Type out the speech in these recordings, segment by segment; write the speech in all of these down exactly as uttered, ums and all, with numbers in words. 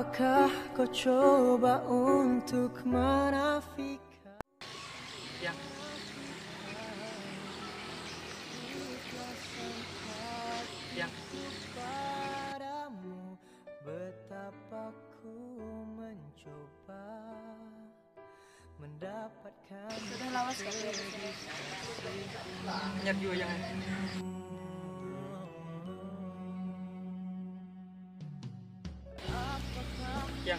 Apakah kau coba untuk menafikan? Ya. Ya. Padamu, betapa ku mencoba mendapatkan. Sudah lawas kan? Nyar juga yang Ya.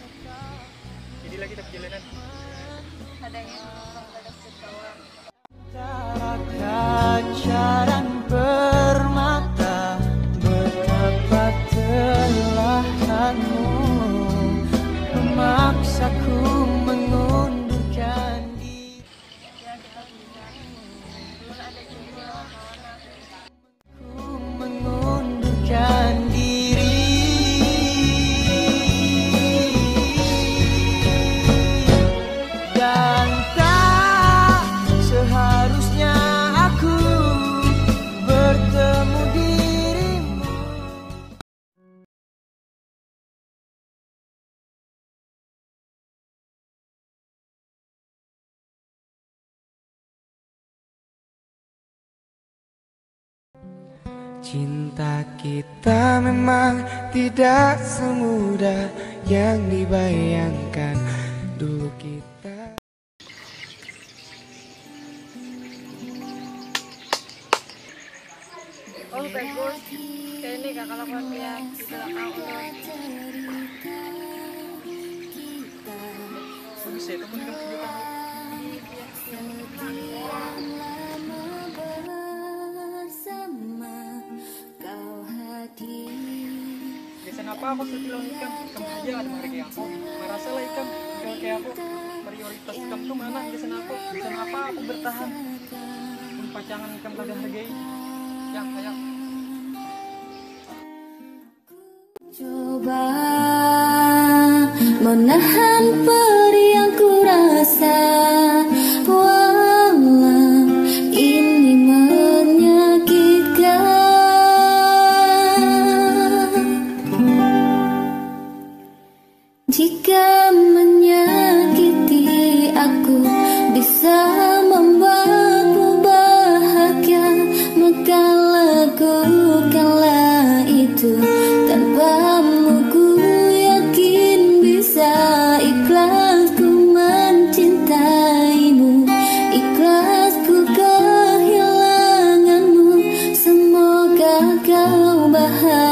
Jadi lagi kita perjalanan. Adanya di rumah pada kawan. Antara kaca dan permata, betapa telahmu memaksaku mengundurkan diri. Ya, kita punya. Belum ada jodoh, kawan. Ku mengundurkan diri dan tak seharusnya aku bertemu dirimu. Cinta kita memang tidak semudah yang dibayangkan. Dulu kita Oh, bagus. Kayak ini kakak lakukan dia di belakang ulun. Bagus ya, itu pun kan video kamu. Bersama kau hadir. Gasan apa aku sudah bilang ikam, ikam aja ada menghargai aku. Marasalah ikam, ikam kayak aku. Prioritas ikam tuh mana gasan aku? Gasan apa aku bertahan? Mun pacangan ikam kada hargai. Ya, ayo. Coba menahan perih yang kurasa. Walau ini menyakitkan. Jika menyakiti aku bisa membuatmu bahagia, maka lakukanlah itu. Tanpamu ku yakin bisa ikhlas ku mencintaimu, ikhlas ku kehilanganmu. Semoga kau bahagia.